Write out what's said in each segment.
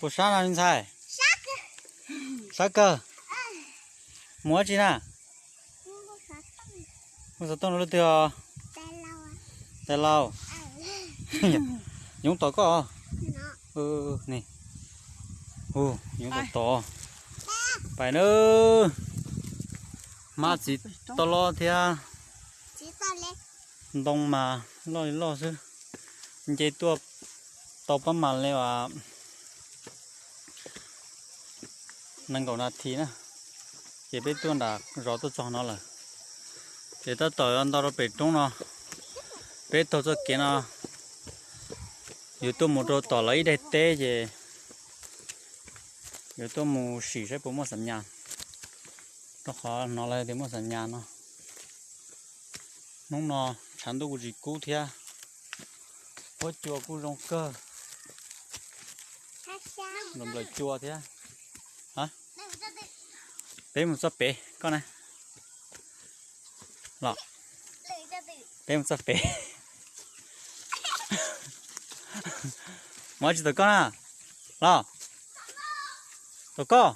Puas sab no me ntxhais? Sab kawg. Mus dab tsi na? Mus xov tooj rau leej twg os? Tais laus. Yoov tom koj. Yoov tom tom. Pais na. Hmab txiv toj lob thiab. Ntoo mas loj li loj xwb. Nce tuaj tau pab mas li uas nees nkaum nas this na, ces peb tuaj nram zos tuaj txog no lawm. Ces tab tom nto rau pem roob no, peb taug txoj kev no, yuav tuaj mus rau tom lawv ib daim teb ces yuav tuaj mus sim saib puas muaj xam nyas, rau qhov hnov lawv tias muaj xam nyas no. Hnub no tshav ntuj kuj tsis kub thiab, huab cua kuj zoo kawg, nplaws cua thiab. Peb mus txoj pem koj na. Los, peb mus txoj pem. Mus tsis tom koj na. Los, tom koj.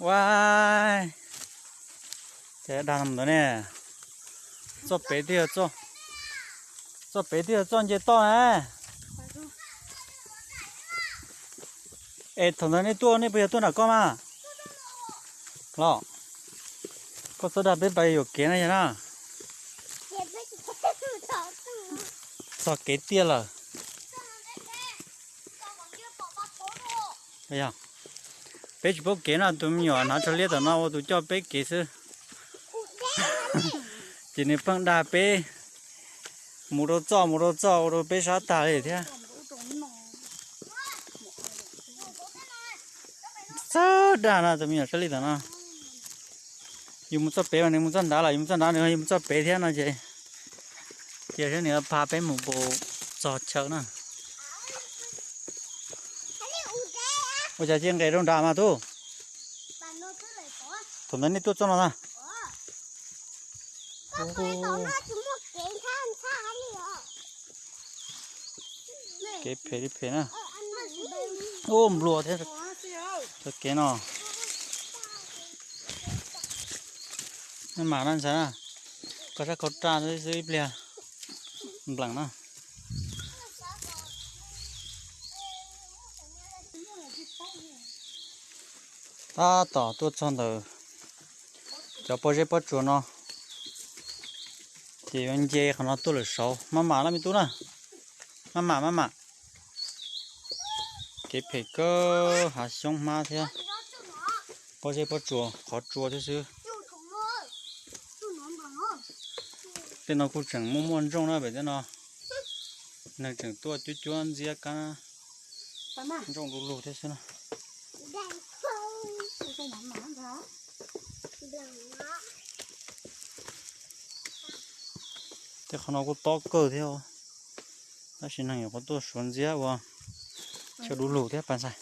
Ua, ces dag ntawd ne. Txoj pem twb yog txoj, txoj pem twb yog txoj nce toj na. Es thaum ntawd nej tuaj nej puas yog tuaj nram koj mas? Los, koj txhob dag peb pais yuam kev na yog na. Txog kev tiaj lawm. Peb tsis paub kev no, tus me nyuam hnav tsho liab tom no ua tus coj peb kev xwb. Ces nws pheej dag peb mus rau txoj mus rau txoj ua rau peb sab tag li thiab. Txawj dag no tus me nyuam sab li tom no. Yus mus txoj pem mas nws mus txoj nrad los yus mus txoj nrad nws yus mus txoj pem thiab no ces cia saib nws pha peb mus puas txog chaw na. Ua cas cia nqes rau nrad mas tub. Thaum ntawd nej tuaj txoj no na. Kev phem li phem na. Ub, nplua thiab. Txoj kev no. Maj mam na ntxhais na. Koj sab khau raj xwb ib pliag npleem na. Tab tom tuaj txog ntawm cov pob zeb pob tsuas no, ces yuav nce qhov no tuaj lawm saud. Maj mam na me tub na. Maj mam maj mam. Kev phem kawg, hav xyoob hmab thiab pob zeb pob tsuas qhov tsua thiab xwb. Tej no kuj tseem muaj muaj ntsooj na pem tej no. Neeg tseem tuaj cuab cuab ntxiab kab ntsooj du lug thiab xwb na. Tej qhov no kuj tob kawg thiab, tab sis neeg nyuam qhuav tuaj suav ntxiab ua chaw du lug thiab pas ntxhais.